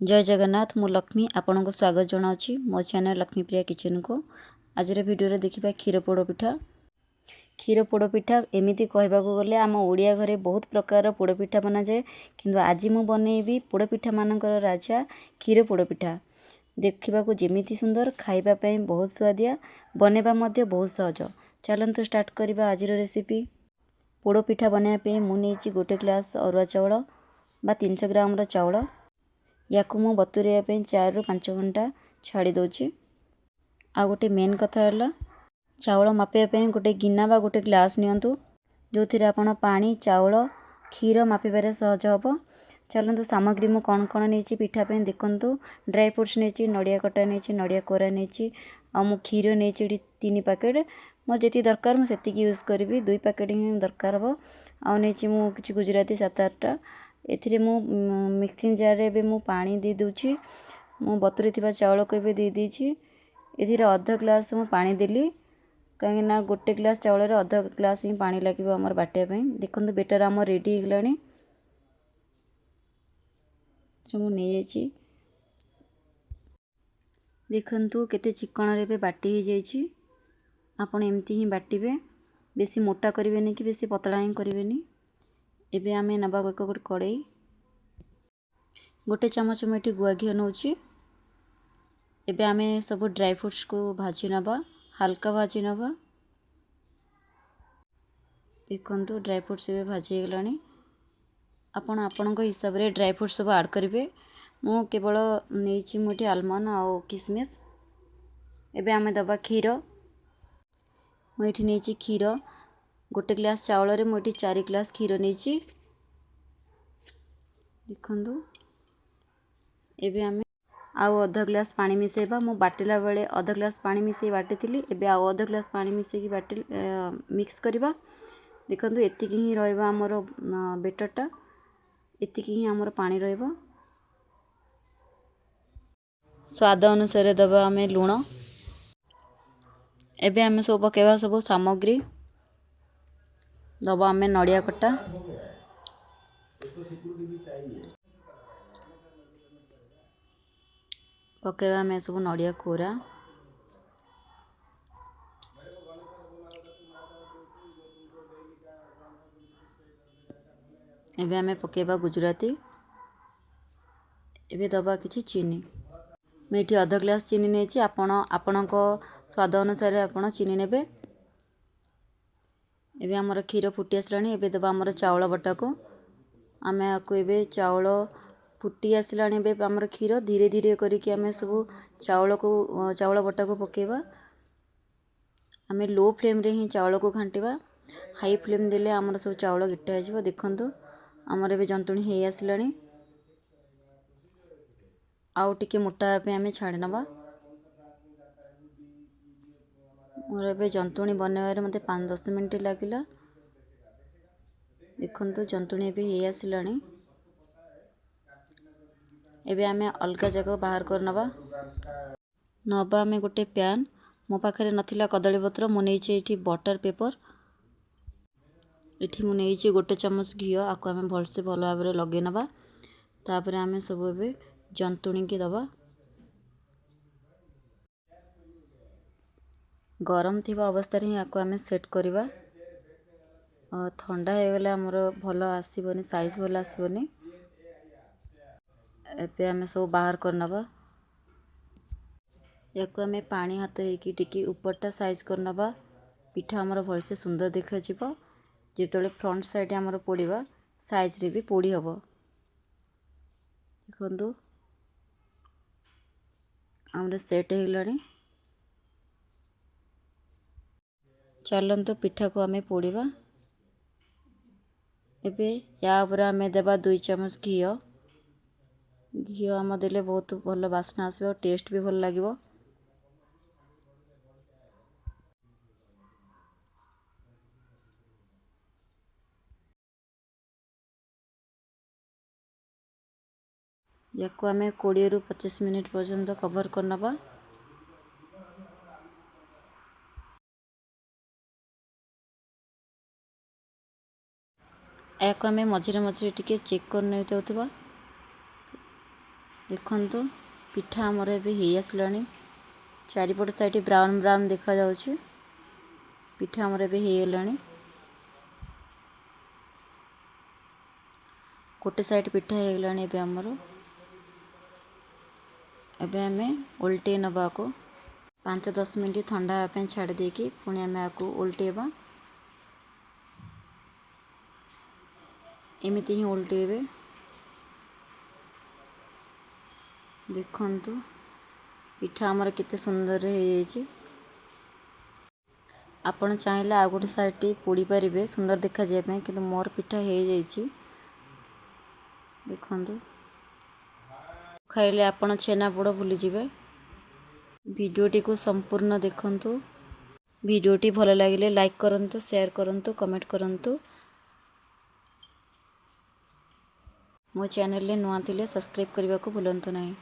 ଜୟ ଜଗନ୍ନାଥ। ମୁଁ ଲକ୍ଷ୍ମୀ ଆପଣଙ୍କୁ ସ୍ୱାଗତ ଜଣାଉଛି ମୋ ଚ୍ୟାନେଲ୍ ଲକ୍ଷ୍ମୀପ୍ରିୟା କିଚେନ୍କୁ। ଆଜିର ଭିଡ଼ିଓରେ ଦେଖିବା କ୍ଷୀର ପୋଡ଼ ପିଠା। କ୍ଷୀର ପୋଡ଼ ପିଠା ଏମିତି କହିବାକୁ ଗଲେ ଆମ ଓଡ଼ିଆ ଘରେ ବହୁତ ପ୍ରକାରର ପୋଡ଼ ପିଠା ବନାଯାଏ, କିନ୍ତୁ ଆଜି ମୁଁ ବନେଇବି ପୋଡ଼ ପିଠାମାନଙ୍କର ରାଜା କ୍ଷୀର ପୋଡ଼ ପିଠା। ଦେଖିବାକୁ ଯେମିତି ସୁନ୍ଦର, ଖାଇବା ପାଇଁ ବହୁତ ସୁଆଦିଆ, ବନେଇବା ମଧ୍ୟ ବହୁତ ସହଜ। ଚାଲନ୍ତୁ ଷ୍ଟାର୍ଟ କରିବା ଆଜିର ରେସିପି। ପୋଡ଼ ପିଠା ବନେଇବା ପାଇଁ ମୁଁ ନେଇଛି ଗୋଟେ ଗ୍ଲାସ୍ ଅରୁଆ ଚାଉଳ ବା 300 ଗ୍ରାମର ଚାଉଳ। ୟାକୁ ମୁଁ ବତୁରାଇବା ପାଇଁ 4ରୁ 5 ଘଣ୍ଟା ଛାଡ଼ି ଦେଉଛି। ଆଉ ଗୋଟେ ମେନ୍ କଥା ହେଲା, ଚାଉଳ ମାପିବା ପାଇଁ ଗୋଟେ ଗିନା ବା ଗୋଟେ ଗ୍ଲାସ୍ ନିଅନ୍ତୁ, ଯେଉଁଥିରେ ଆପଣ ପାଣି, ଚାଉଳ, କ୍ଷୀର ମାପିବାରେ ସହଜ ହେବ। ଚାଲନ୍ତୁ, ସାମଗ୍ରୀ ମୁଁ କ'ଣ କ'ଣ ନେଇଛି ପିଠା ପାଇଁ ଦେଖନ୍ତୁ। ଡ୍ରାଏ ଫ୍ରୁଟ୍ସ ନେଇଛି, ନଡ଼ିଆ କଟା ନେଇଛି, ନଡ଼ିଆ କୋରା ନେଇଛି, ଆଉ ମୁଁ କ୍ଷୀର ନେଇଛି ଏଠି 3 ପ୍ୟାକେଟ୍। ମୋର ଯେତିକି ଦରକାର ମୁଁ ସେତିକି ୟୁଜ୍ କରିବି, 2 ପ୍ୟାକେଟ୍ ହିଁ ଦରକାର ହେବ। ଆଉ ନେଇଛି ମୁଁ କିଛି ଗୁଜୁରାତି 7-8ଟା। ଏଥିରେ ମୁଁ ମିକ୍ସିଂ ଜାର୍ରେ ଏବେ ମୁଁ ପାଣି ଦେଇଦେଉଛି। ମୁଁ ବତୁରେଇ ଥିବା ଚାଉଳକୁ ଏବେ ଦେଇଦେଇଛି। ଏଥିରେ ଅଧ ଗ୍ଲାସ୍ ମୁଁ ପାଣି ଦେଲି, କାହିଁକିନା ଗୋଟେ ଗ୍ଲାସ୍ ଚାଉଳରେ ଅଧ ଗ୍ଲାସ୍ ହିଁ ପାଣି ଲାଗିବ ଆମର ବାଟିବା ପାଇଁ। ଦେଖନ୍ତୁ, ବେଟର୍ ଆମର ରେଡ଼ି ହେଇଗଲାଣି। ମୁଁ ନେଇଯାଇଛି। ଦେଖନ୍ତୁ କେତେ ଚିକଣରେ ଏବେ ବାଟି ହେଇଯାଇଛି। ଆପଣ ଏମିତି ହିଁ ବାଟିବେ, ବେଶୀ ମୋଟା କରିବେନି କି ବେଶୀ ପତଳା ହିଁ କରିବେନି। ଏବେ ଆମେ ନେବା ଏକ ଗୋଟେ କଡ଼େଇ। ଗୋଟେ ଚାମଚ ମୁଁ ଏଠି ଗୁଆ ଘିଅ ନେଉଛି। ଏବେ ଆମେ ସବୁ ଡ୍ରାଏ ଫ୍ରୁଟ୍ସକୁ ଭାଜି ନେବା, ହାଲକା ଭାଜି ନେବା। ଦେଖନ୍ତୁ, ଡ୍ରାଏ ଫ୍ରୁଟ୍ସ ଏବେ ଭାଜି ହେଇଗଲାଣି। ଆପଣ ଆପଣଙ୍କ ହିସାବରେ ଡ୍ରାଏ ଫ୍ରୁଟ୍ସ ସବୁ ଆଡ଼୍ କରିବେ। ମୁଁ କେବଳ ନେଇଛି ମୁଁ ଏଠି ଆଲମଣ୍ଡ ଆଉ କିସମିସ୍। ଏବେ ଆମେ ଦେବା କ୍ଷୀର। ମୁଁ ଏଠି ନେଇଛି କ୍ଷୀର। ଗୋଟେ ଗ୍ଲାସ୍ ଚାଉଳରେ ମୁଁ ଏଠି 4 ଗ୍ଲାସ୍ କ୍ଷୀର ନେଇଛି। ଦେଖନ୍ତୁ, ଏବେ ଆମେ ଆଉ ଅଧ ଗ୍ଲାସ୍ ପାଣି ମିଶାଇବା। ମୁଁ ବାଟିଲା ବେଳେ ଅଧ ଗ୍ଲାସ୍ ପାଣି ମିଶାଇ ବାଟିଥିଲି। ଏବେ ଆଉ ଅଧ ଗ୍ଲାସ୍ ପାଣି ମିଶାଇକି ବାଟି ମିକ୍ସ କରିବା। ଦେଖନ୍ତୁ, ଏତିକି ହିଁ ରହିବ ଆମର ବେଟରଟା, ଏତିକି ହିଁ ଆମର ପାଣି ରହିବ। ସ୍ୱାଦ ଅନୁସାରେ ଦେବା ଆମେ ଲୁଣ। ଏବେ ଆମେ ସବୁ ପକାଇବା ସବୁ ସାମଗ୍ରୀ। ଦେବା ଆମେ ନଡ଼ିଆ କଟା, ପକାଇବା ଆମେ ସବୁ ନଡ଼ିଆ କୋରା। ଏବେ ଆମେ ପକାଇବା ଗୁଜୁରାତି। ଏବେ ଦେବା କିଛି ଚିନି। ମୁଁ ଏଠି ଅଧ ଗ୍ଲାସ୍ ଚିନି ନେଇଛି। ଆପଣ ଆପଣଙ୍କ ସ୍ୱାଦ ଅନୁସାରେ ଆପଣ ଚିନି ନେବେ। ଏବେ ଆମର କ୍ଷୀର ଫୁଟି ଆସିଲାଣି। ଏବେ ଦେବା ଆମର ଚାଉଳ ବଟାକୁ ଆମେ ଆକୁ। ଏବେ ଚାଉଳ ଫୁଟି ଆସିଲାଣି। ଏବେ ଆମର କ୍ଷୀର ଧୀରେ ଧୀରେ କରିକି ଆମେ ସବୁ ଚାଉଳକୁ, ଚାଉଳ ବଟାକୁ ପକାଇବା। ଆମେ ଲୋ ଫ୍ଲେମ୍ରେ ହିଁ ଚାଉଳକୁ ଘାଣ୍ଟିବା। ହାଇ ଫ୍ଲେମ୍ ଦେଲେ ଆମର ସବୁ ଚାଉଳ ଗିଟା ହେଇଯିବ। ଦେଖନ୍ତୁ, ଆମର ଏବେ ଜନ୍ତୁଣି ହେଇ ଆସିଲାଣି। ଆଉ ଟିକେ ମୋଟା ହେବା ପାଇଁ ଆମେ ଛାଡ଼ି ନେବା। ମୋର ଏବେ ଜନ୍ତୁଣି ବନେଇବାରେ ମୋତେ 5-10 ମିନିଟ୍ ଲାଗିଲା। ଦେଖନ୍ତୁ, ଜନ୍ତୁଣି ଏବେ ହେଇ ଆସିଲାଣି। ଏବେ ଆମେ ଅଲଗା ଜାଗାକୁ ବାହାର କରିନେବା। ନେବା ଆମେ ଗୋଟେ ପ୍ୟାନ୍। ମୋ ପାଖରେ ନଥିଲା କଦଳୀ ପତ୍ର, ମୁଁ ନେଇଛି ଏଇଠି ବଟର୍ ପେପର୍। ଏଠି ମୁଁ ନେଇଛି ଗୋଟେ ଚାମଚ ଘିଅ। ଆକୁ ଆମେ ଭଲସେ ଭଲ ଭାବରେ ଲଗେଇ ନେବା। ତାପରେ ଆମେ ସବୁ ଏବେ ଜନ୍ତୁଣିକି ଦେବା। ଗରମ ଥିବା ଅବସ୍ଥାରେ ହିଁ ଆକୁ ଆମେ ସେଟ୍ କରିବା। ଥଣ୍ଡା ହେଇଗଲେ ଆମର ଭଲ ଆସିବନି, ସାଇଜ୍ ଭଲ ଆସିବନି। ଏବେ ଆମେ ସବୁ ବାହାର କରିନେବା। ୟାକୁ ଆମେ ପାଣି ହାତ ହେଇକି ଟିକେ ଉପରଟା ସାଇଜ୍ କରିନେବା। ପିଠା ଆମର ଭଲସେ ସୁନ୍ଦର ଦେଖାଯିବ। ଯେତେବେଳେ ଫ୍ରଣ୍ଟ ସାଇଡ଼୍ ଆମର ପୋଡ଼ିବା, ସାଇଜ୍ରେ ବି ପୋଡ଼ି ହେବ। ଦେଖନ୍ତୁ, ଆମର ସେଟ୍ ହେଇଗଲାଣି। ଚାଲନ୍ତୁ, ପିଠାକୁ ଆମେ ପୋଡ଼ିବା। ଏବେ ୟା ଉପରେ ଆମେ ଦେବା 2 ଚାମଚ ଘିଅ। ଘିଅ ଆମ ଦେଲେ ବହୁତ ଭଲ ବାସ୍ନା ଆସିବ ଆଉ ଟେଷ୍ଟ ବି ଭଲ ଲାଗିବ। ୟାକୁ ଆମେ 20ରୁ 25 ମିନିଟ୍ ପର୍ଯ୍ୟନ୍ତ କଭର୍ କରିନେବା। ଏହାକୁ ଆମେ ମଝିରେ ମଝିରେ ଟିକେ ଚେକ୍ କରି ନେଉଥିବା। ଦେଖନ୍ତୁ, ପିଠା ଆମର ଏବେ ହେଇ ଆସିଲାଣି। ଚାରିପଟ ସାଇଡ଼୍ ବ୍ରାଉନ୍ ବ୍ରାଉନ୍ ଦେଖାଯାଉଛି। ପିଠା ଆମର ଏବେ ହେଇଗଲାଣି। ଗୋଟେ ସାଇଡ଼୍ ପିଠା ହେଇଗଲାଣି ଏବେ ଆମର। ଏବେ ଆମେ ଓଲଟେଇ ନେବା ଆକୁ। 5-10 ମିନିଟ୍ ଥଣ୍ଡା ହେବା ପାଇଁ ଛାଡ଼ି ଦେଇକି ପୁଣି ଆମେ ଆକୁ ଓଲଟେଇବା। ଏମିତି ହିଁ ଓଲଟେଇବେ। ଦେଖନ୍ତୁ, ପିଠା ଆମର କେତେ ସୁନ୍ଦରରେ ହେଇଯାଇଛି। ଆପଣ ଚାହିଁଲେ ଆଉ ଗୋଟେ ସାଇଡ଼୍ଟି ପୋଡ଼ି ପାରିବେ ସୁନ୍ଦର ଦେଖାଯିବା ପାଇଁ, କିନ୍ତୁ ମୋର ପିଠା ହେଇଯାଇଛି। ଦେଖନ୍ତୁ, ଖାଇଲେ ଆପଣ ଛେନାପୋଡ଼ ଭୁଲିଯିବେ। ଭିଡ଼ିଓଟିକୁ ସମ୍ପୂର୍ଣ୍ଣ ଦେଖନ୍ତୁ। ଭିଡ଼ିଓଟି ଭଲ ଲାଗିଲେ ଲାଇକ୍ କରନ୍ତୁ, ସେୟାର କରନ୍ତୁ, କମେଣ୍ଟ କରନ୍ତୁ। ମୋ ଚ୍ୟାନେଲରେ ନୂଆ ଥିଲେ ସବସ୍କ୍ରାଇବ୍ କରିବାକୁ ଭୁଲନ୍ତୁ ନାହିଁ।